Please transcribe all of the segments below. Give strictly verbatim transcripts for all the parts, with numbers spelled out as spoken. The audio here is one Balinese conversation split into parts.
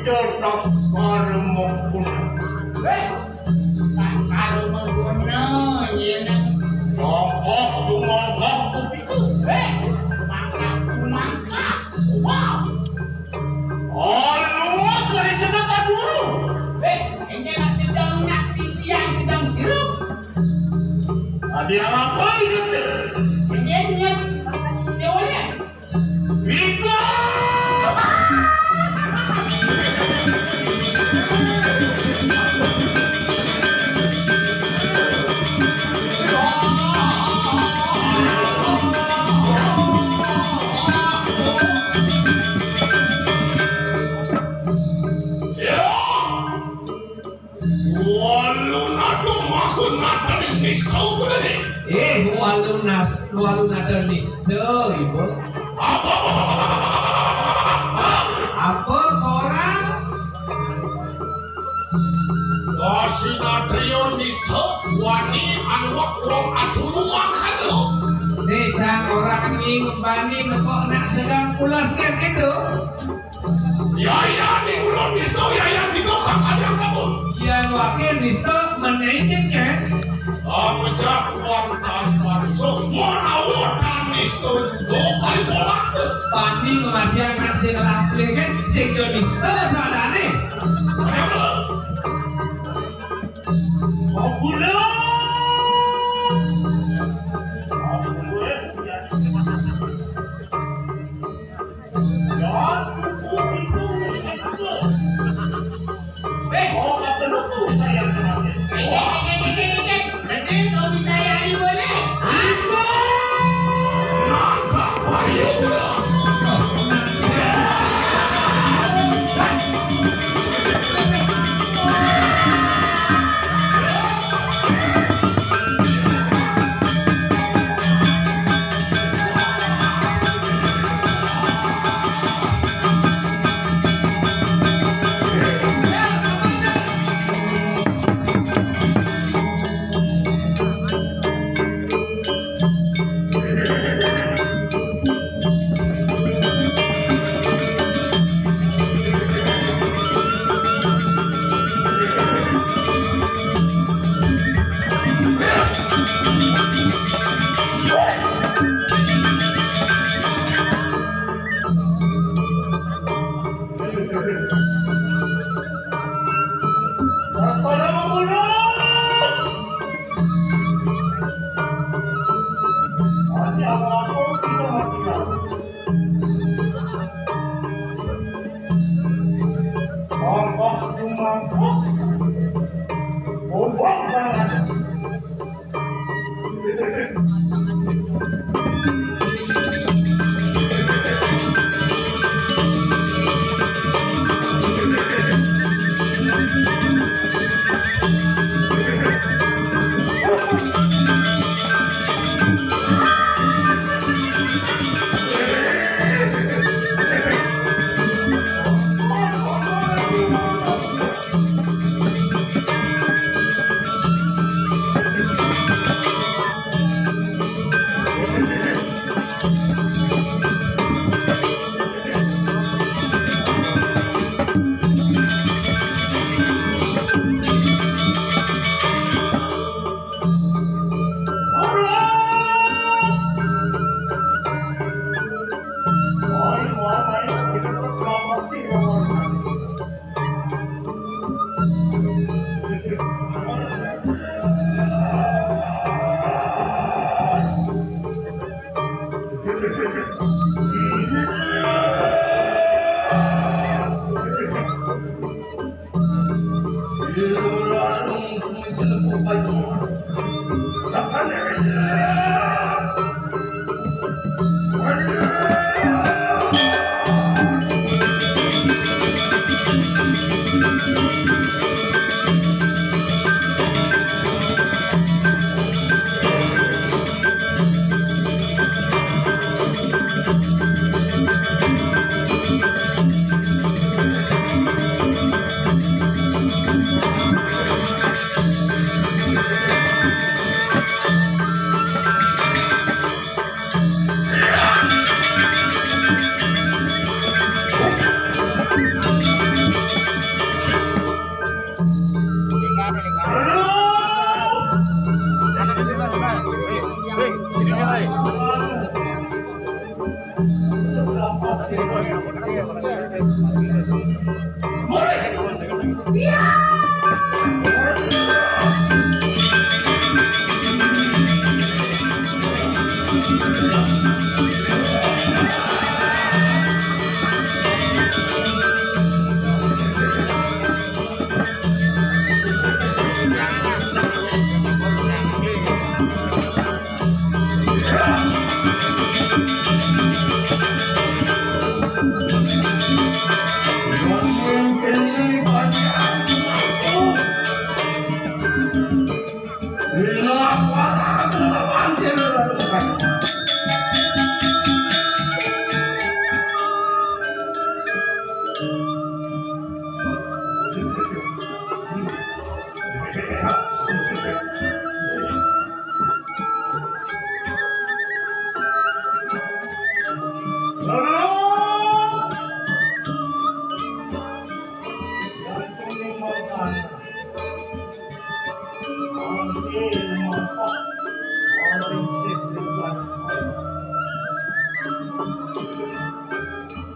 Kita tak karma guna. Eh, tak karma guna, ya, nang. Mongkok, mongkok, begitu. Eh, mangkak, mangkak. Wow. Oh, lu dari sedekah dulu. Eh, ini nak sedang nak titian, sedang sirup. Ada apa ini? Ini niat. Dia boleh. Walu nado makun nataning nista uku dadi. Eh, walu nas-, walu nado nista, Ibu. Apa? Apa korang? Kasinatria nista wani anuak wong aturu makan lo. Nih, cang orang nging bani nekok nak sedang ulas kan itu. Yaya ning ulun nista, yaya tiga kakak yang kabur. Yan wakil nista menaikin kan? Amejak wonten parisa, menawa tan nista juga paripolak. Pani ngematian nak sing lah kan, sing do nista sadane. Ampun. Ampun.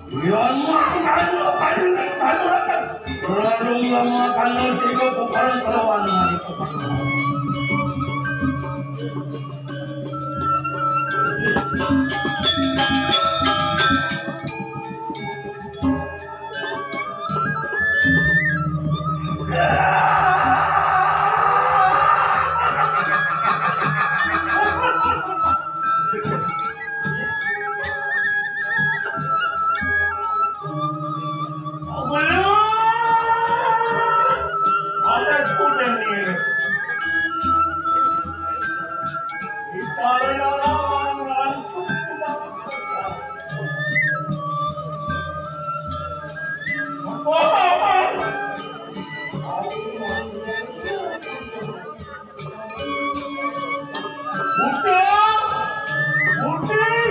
Yan mah, ano, ano, ano, ano. Lalu lama kanal tiga pukaran kelawan mari pukaran. Putih, putih,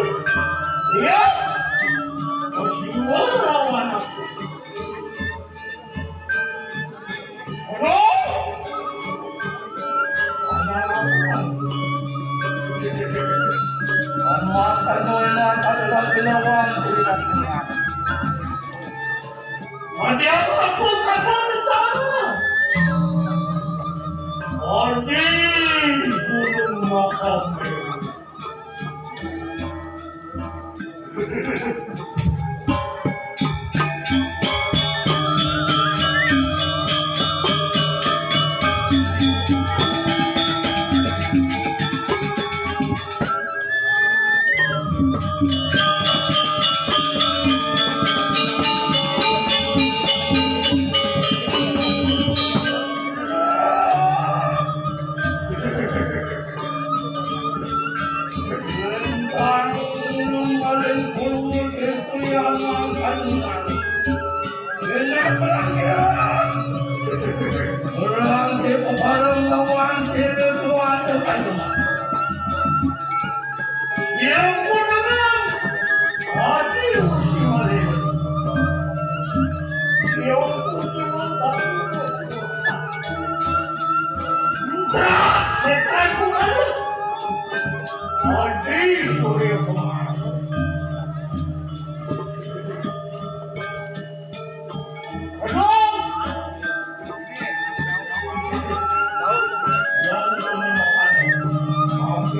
ya, bersiul lawan aku. Aduh, ada lawan. Anu akan doyan akan lawan tidak. Adi aku, aku kata sana. Adi gunung Makabe. Yang kudengar hati musim hari. Yang kudengar hati musim hari. Entah, netraku kalu. Hati Surya Kumara. Aduh. Yang kudengar hati musim hari.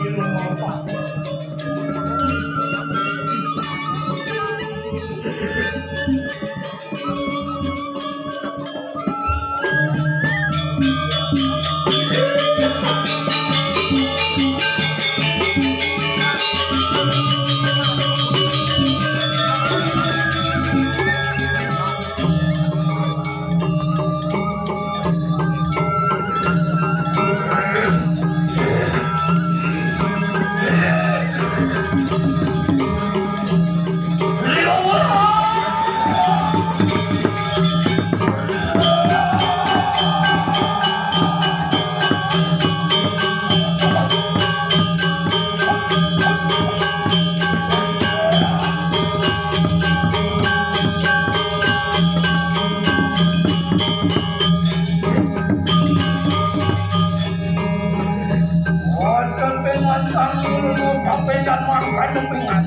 Wonten pingan kang nulung kapidan mangkana pingan.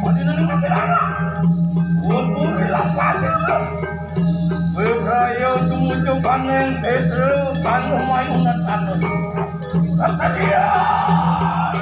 Adi nulung kapidan. Wong puri lampah. Wibraya jumujukaning sedra kang lumayu netan. Kesedihan.